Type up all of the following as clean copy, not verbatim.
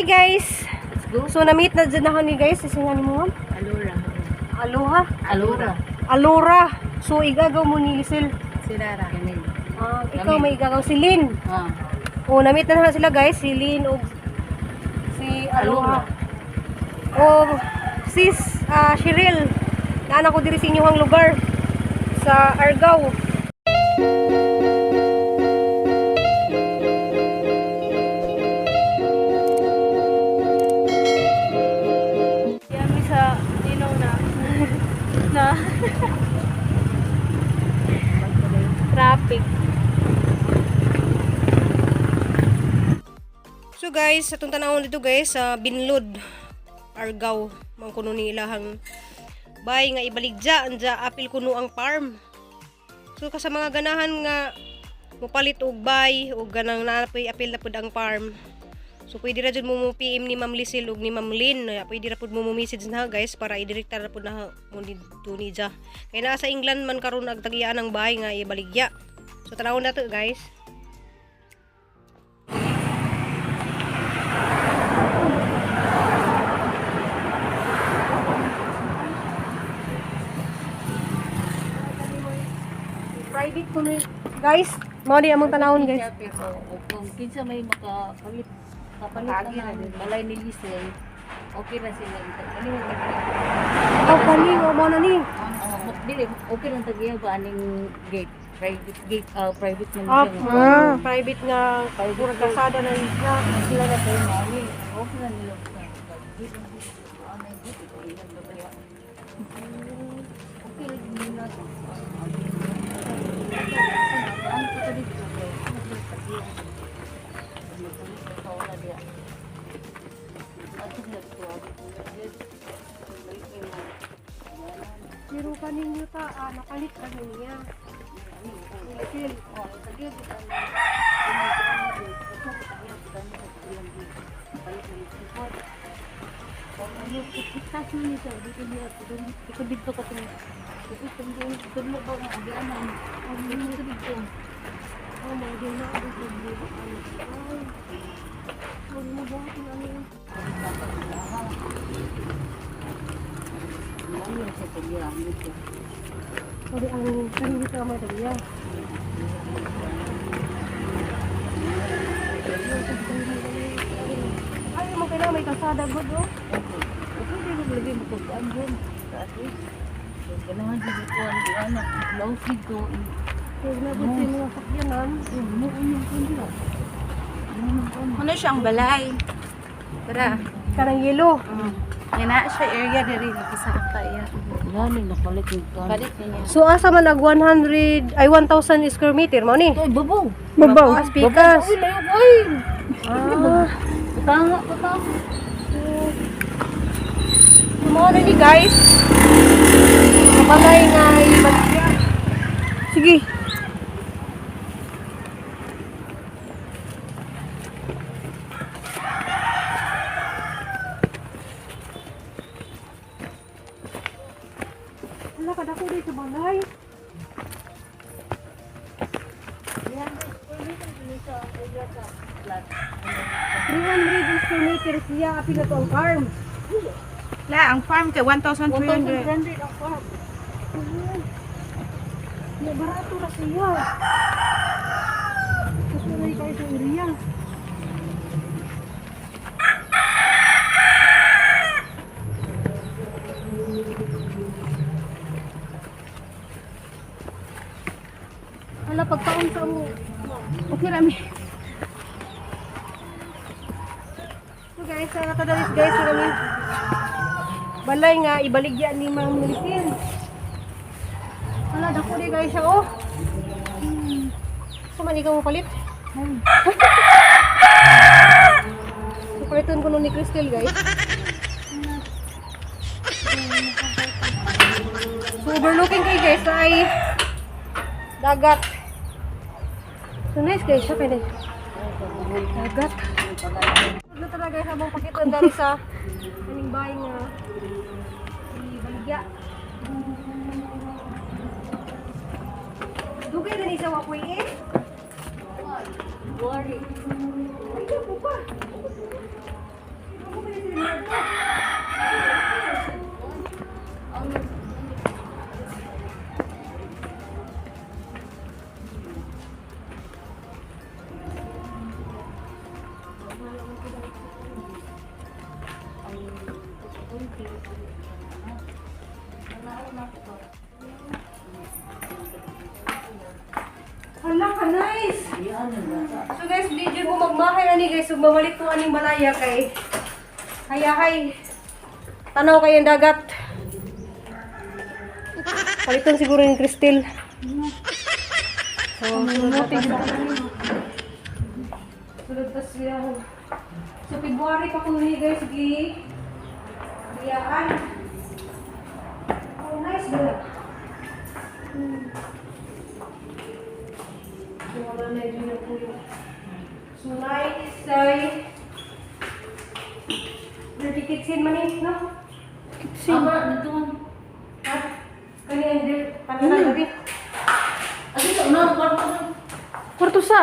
Hi guys. Let's go. So na-meet na dyan na ni guys. Isa nga ni mo, ma'am? Alora. Aloha. Alora. Alora. So igagaw mo ni Lisel. Si Rara. Ah, ikaw may igagaw si Lynn. Ah. Oh, na-meet na na sila guys, si Lynn ug si Aloha. Oh, sis Cheryl. Naan ako diri sa inyong lugar sa Argao. Yami sa Dinaw na. Na. Traffic. So guys, atong tanawon dito guys sa Binlod, Argao, man kuno ni ilahang bay nga ibaligya anja apil kuno ang farm. So ka sa mga ganahan nga mopalit og bay og ganang naa poy apil na pud ang farm. So pwede ra jud mo mo PM ni Ma'am Lisil ug ni Ma'am Lynn. Pwede ra pud mo mo message na guys para idirekta ra pud na mo didto ni ja. Kay naa sa England man karon ag tagiyaan ang bahay nga ibaligya. So tanawon nato guys. Private ko ni guys. Mao di among tanawon guys. Pero kung kinsa may makapalit kapalit na ng balay ni Liesel, okay ra sila. Kani mo tagiya. Oh, kani oh, mao na ni. Oh, dili okay lang tagiya ba aning gate? Private gate, private man Ah, siya. private nga murag kalsada na niya. Sila na tayo mali. Okay lang nila. Gate ang gate. Ano ang gate? Ito ilang babaya. Okay lang nila. Ano ko to dito? Pero kaninyo ta nakalit ka niya. Lisil. Dito ka dito. Oh, mga di na ako sa libo. Ay. Huwag mo buhatin ano yun. Sorry, ang sarili ka mga tagiya. Ay, mo kailangan may kalsada good oh. Okay, di lagi mo kuan dun. Ganahan dito ko ang anak, laos dito. Huwag na good sa mga sakyanan. Mo ang kundi. Ano siyang balay? Tara. Kanang yelo. Yan na siya area diri nakisaka iya. Lani napalit yung kan. Palit niya. So asa man ag 100 ay 1,000 square meter mo ni? Ay, babaw. Babaw. Pikas. Uy, layo oy. Ah. Patanga, patanga. Mao na ni guys. Kabalay nga ibaligya. Sige. Wala ka dako dito balay. 300 square meter siya apil na to ang farm. La, ang farm kay 1,300. 1,300 ang farm. Ya, barato ra siya. Kasi na kayo sa area. Hala, pagkaon sa mo. Okay rami. So guys, sa nakadalis guys, kami balay nga ibaligya ni Ma'am Lisin. Hala, dako di guys siya oh. So man ikaw mo palit. So paliton ko nun ni Crystal guys. So overlooking kay guys ay dagat. So nice guys siya kay dagat. Ano talaga guys among pakiton dali sa kaning bahay nga ibaligya. Dugay na ni sa wapoy eh. Worry. Ay, po pa. Hala ka, nice! So guys, video mo magmahay ani guys, ug mamalit ko aning balaya kay hayahay. Tanaw kay ang dagat. Paliton siguro yung Cristel. So, sulod pa sa. Sulod pa siya. So, February pa ko ni guys, gi. Biyaan. Oh, nice ba? So, wala na yun yung puyo. So, nice ay dirty kitchen man eh, no? Kitchen. Ama, dito man. Ha? Kani ang pananan gabi. Asa sa una, kwarto na. Kwarto sa.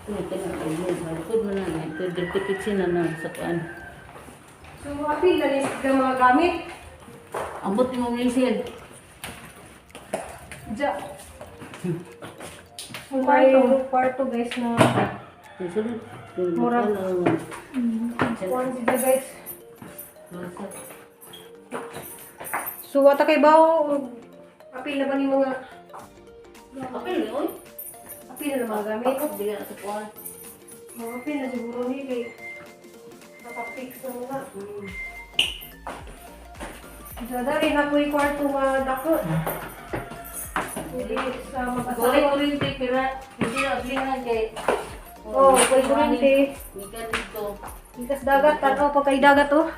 Ito na, ayun, sa likod mo na. Ito, dirty kitchen na na, sa kuan. So, apil na ni sa mga gamit. Ambot mo Liesel. Ja. So, may kwarto guys na Sulod. Mura. Kuan siya guys. So, wata kay bawo apil na ba ni mga Apil, oy. apil na mga gamit? Ako, di na sa kuan. Mga apil na siguro ni kay nakapix na mga. So, dari na ko yung kwarto nga dako. Pwede sa Wala mag-asawa. kuryente, pero hindi na ablihan kay. Oh, may kuryente. Gikan dito. Ikas dagat, tanaw pa kay dagat oh.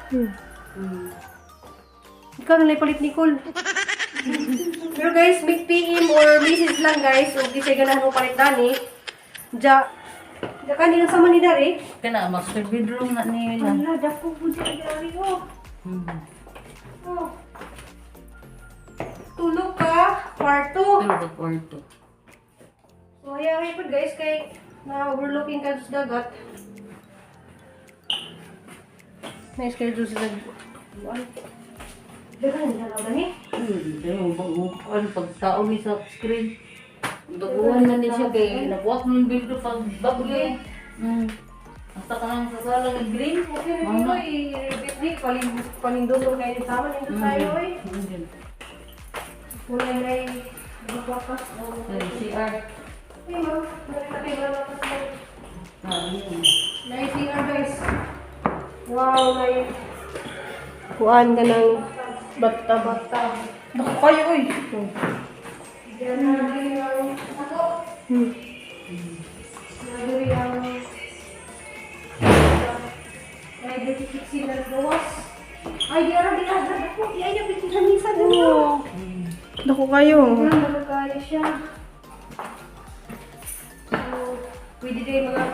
Ikaw na lang palit Nicole. Pero guys, make PM or message lang guys. Ug di siya ganahan mo palit dani. Ja, ja kanina sa man ni dari. Kana master bedroom na nila. Ala, dako po dyan dari oh. Oh. Tulog ka, kwarto. Tulog ka kwarto. So, ayan po guys, kay na overlooking ka sa dagat. Nice kayo sa dagat. Dagan, dagan, dagan eh. Pero ano pagtao ni sa screen. Baguhan na ni siya kay nagwak ng bildo pag bagyo. Basta ka lang sa sala ng green. Okay rin ito i-repeat ni, palindusong kayo ni sama, nindot tayo eh. Kulay na yung magwakas. Ay, CR. Ay ma'am, nakita kayo wala pa sila. Ah, yun. Nice CR guys. Wow, nice. Kuan ka ng Bata. bata. Dako kayo oy. Diyan na rin ang ako. Nagiri ang ay, dito ng gawas. Ay, di ara, di ara. Ako, di ay, di ara, misa Oo. Dako kayo. Ano kaya siya? So, pwede din mga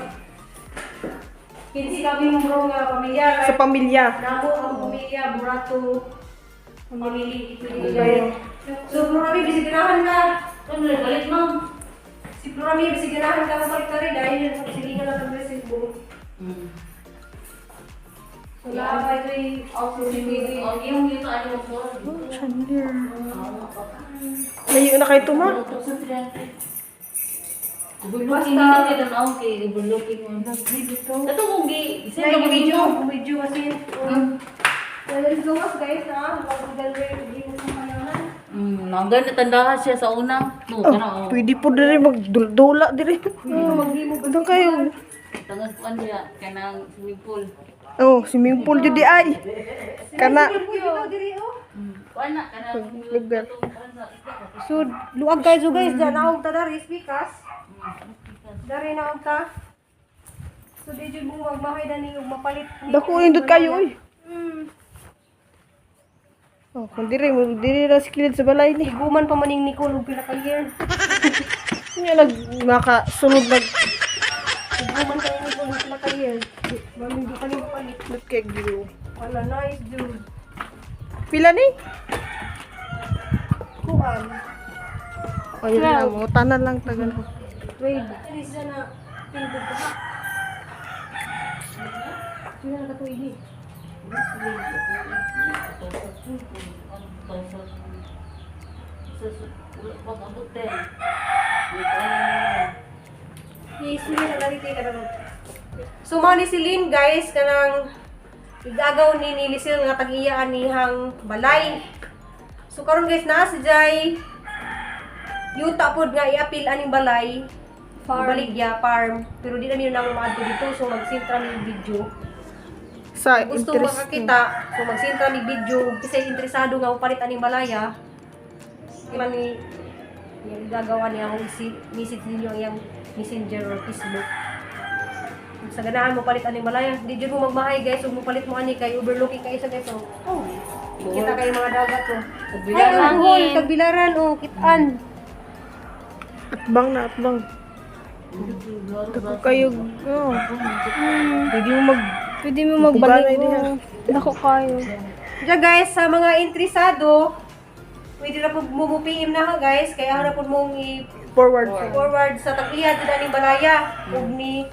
15 kami mong bro nga pamilya. Sa pamilya. Namo ang pamilya, Burato, family. Pwede din. So, Florami, bisiganahan ka. Ano, balik ma'am. Si Florami, bisiganahan ka mapalit ka rin dahil silingan lang ang dressing mo. So, lahat pa ito'y CCTV. Ang iyong yun ano mo. Chandelier. Layo na kayo tuma. Overlooking hindi na tanaw kay overlooking mo. Ito kung gi send Like, mo video, video. video kasi. Well, gawas guys, ha? Mag-galway, hindi mo sa kailangan. Nanggan natandahan siya sa una. No, kana Oh, oh. pwede po diri magdula diri. Oo, maghimo. Doon kayo. Tangas kuan niya kanang swimming pool. Oh, swimming pool jud di ay. Kana. Kuan na kanang Lugar. So, luag guys, so guys, dyan naong ta dari, speakers. Dari naong ta. So, di dyan mo magmahay dani ug mapalit. Dako nindot kayo oy. Oh, kung diri mo diri ra si kilid sa balay ni. Iguman pa maning Nicole ug pila ka year. Nya nag makasunod nag Iguman pa ni Nicole ug pila ka year. Mami, di pa ni mapalit. Dot kay view. Wala, nice dude. Pila ni? Kuan. Oh, yun lang mo. Tanan lang tagal. Wait. Dili siya na pindot ka. Sila na katuig ni. Pag-abot din. Yes, sige na ganito ka na. So, mao ni si Lynn, guys, kanang Igagaw ni Lisil nga tag-iya anihang balay. So karon guys, naa si Jai yuta pod nga iapil aning balay. Farm. Baligya, farm. Pero di namin nang maadto dito, so magsintra mi video. Sa Gusto interest. makakita, so magsintra mi video kasi interesado nga palit aning balaya. Di man ni yung gagawa niya akong isi, message ninyo ang iyang messenger or Facebook. Kung sa ganahan mo palit aning balaya, di jud mo magmahay guys, ug mo palit mo ani kay overlooking kay isa guys. Oh, oh. Kita kay mga dagat oh. Ay, ang buhol, tagbilaran oh, kitaan. Atbang na atbang. Dako kayo. Oh. Pwede mo mag Pwede mo magbalik. Kuganay niya. Oh. Dako kayo. Diya guys, sa mga interesado, pwede na po mo PM na ha guys, kaya ako na po mong forward. i-forward sa tag-iya dito aning balaya ug ni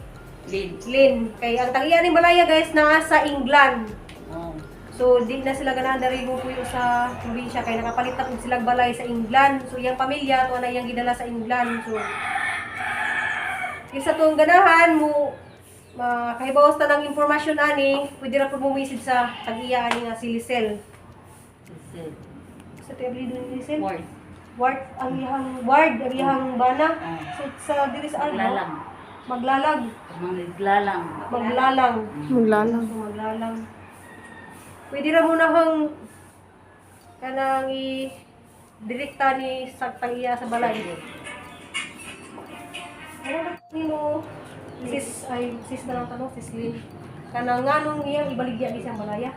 Lin. Lin. Kay ang tag-iya ning balaya guys naa sa England. Oh. So di na sila ganahan diri mo puyo sa probinsya kay nakapalit na pud silang balay sa England. So iyang pamilya tuwa na iyang gidala sa England. So isa tuong ganahan mo makahibawas ta ng impormasyon ani, pwede ra pud mo message sa tag-iya ani nga si Lisel. Lisel. Sa tuyo apelyido ni Lisel? Ward. Ward ang iyang ward, ang iyang bana. Ah. So sa diri sa Arno, Maglalang. maglalag, Maglalang. maglalang. Maglalang. So, maglalang. Pwede ra muna hang kanang i direkta ni sa tag-iya sa balay. Ano ba nimo sis ay sis na lang tanong sis Lynn. Kanang nganong iyang ibaligya ni siyang balaya?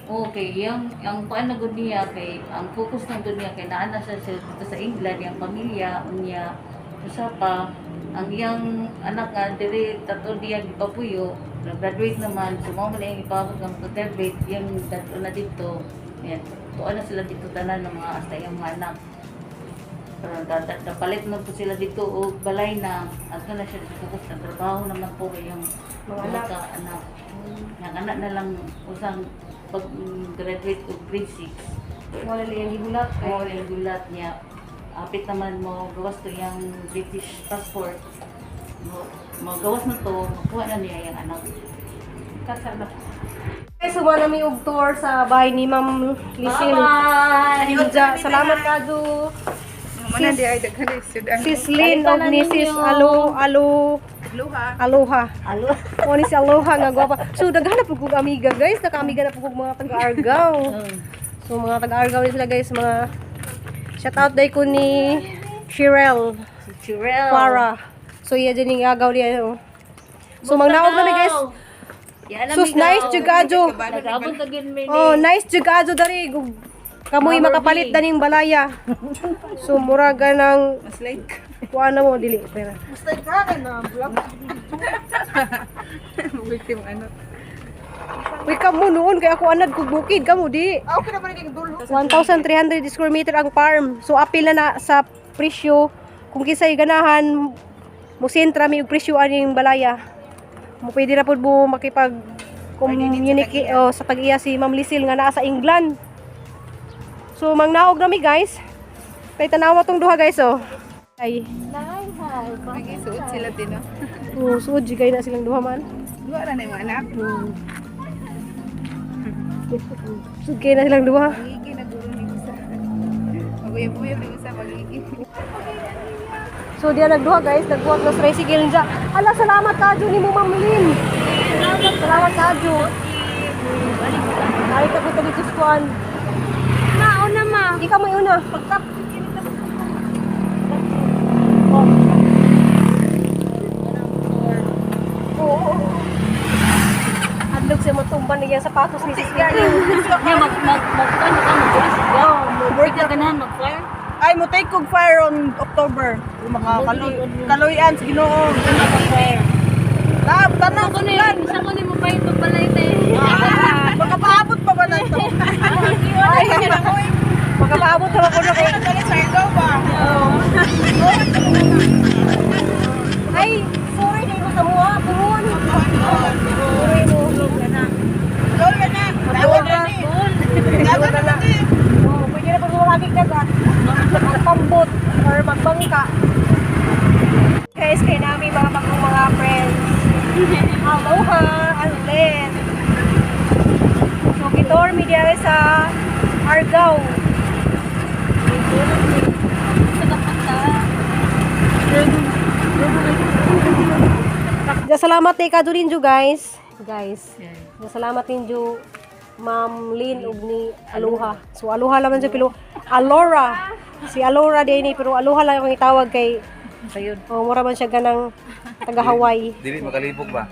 Okay, yung ang kuan na gud niya kay ang focus na gud niya kay naa na siya dito sa England, yang pamilya unya usa pa ang iyang anak nga diri tatlo diya gipapuyo, nag-graduate naman, so mao man iyang ipahapot nga makagraduate, iyang tatlo na dito. Yan, tuwa na sila dito tanan ng mga hasta iyang mga anak. Pero napalit man po sila dito og balay na adto na siya focus sa trabaho naman po kay iyang Mga anak. mga anak. Ang anak na lang usang pag graduate og grade 6. Wala lang iyang gihulat kay Mo yung gulat niya. Apit naman mo gawas to yung British passport. Mo, mo gawas na to, makuha na niya yung anak. Kasama. Guys, suma na mi og tour sa bahay ni Ma'am Lisil. Bye! Diya, salamat kadyo. Mana di ay daghan ay sudan. Sis Lynn og ni Sis Alo Alo Luha. Aloha. Alo. O ni si Aloha nga gwapa. So daghan na pud kog amiga guys, nakaamiga na pud kog mga taga-Argao. So mga taga-Argao ni sila guys, mga shout out day ko ni Shirel Si Chirel. Clara. So iya dyan yung agaw niya. Oh. So mangnaog na mi guys. Yan Sus nice jud kaadyo. Nag-abot na gyud mi ni. Oh, nice jud kaadyo dari. Kamoy makapalit daning balaya. So mura ganang Mas like. kuan na mo dili pera. Basta ka na vlog. Ultimo ano. Uy, kamo noon kay ako anad kog bukid kamo di. Ah, okay na ba naging dulo? 1,300 square meter ang farm. So apil na na sa presyo kung kinsay ganahan mo sentra mi og presyo aning balaya. Mo pwede ra pud mo makipag communicate oh, sa tag-iya si Ma'am Lisil nga naa sa England. So mangnaog na mi guys. Kay tanawa tong duha guys oh. Ay, Nagisuot sila din no. oh, suod jud kay na silang duha man. Duha ra na yung anak. Suod kay na silang duha. Magigi na guro ni isa. Maguyab-uyab ni isa magigi. So diya nagduha guys, nagbuhat na tricycle niya. Ala, salamat kadyo ni mo Ma'am Lynn. Salamat kadyo. Ay, kapit dito sa kuan. Nauna ma. Ikaw mo una. Pagtap. Oo. Oo. Adlog siya matumba niya sa sapatos ni Sis Lynn. Niya mag mag mag ano ka mag go. Work na ganahan mag fire. Ay, mo take kog fire on October. Yung mga kaloy kaloyan sa Ginoo. Fire. Ta tanang Ako ni, sa ko ni mo pa ito pala ito eh. Baka paabot pa ba na to? Ay, makapaabot naman ko na kay Dali sa ikaw ba? Ay, sorry dahil mo sa mua. Puhon. Sorry mo. Lol na. Dagan na ni. Dagan na ni. Oh, pwede na pag lumagig na ba? Magpambot or magbangka. Guys, kay nami mga bagong mga friends. Aloha! guys sa Argao. Ja, salamat kay Kadulin ju, guys. Guys. Ja, salamat ninyo, Ma'am Lynn ug ni Aluha. So Aluha laman jud, pero Alora. Si Alora din ni, pero Aluha lang akong itawag kay Sayod. oh, mura man siya ganang taga Hawaii. Dili makalibog ba?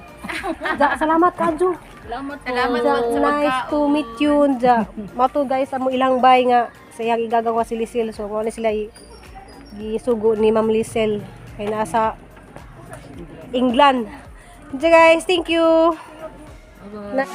Ja, salamat kadyo. Salamat po. Salamat Ja, po sa nice to meet you. Ja, mato guys amo ilang bay nga sa iyang igagawa si Lisel. So mo ni sila gisugo ni Ma'am Lisel kay nasa England. Ja guys, thank you. Na-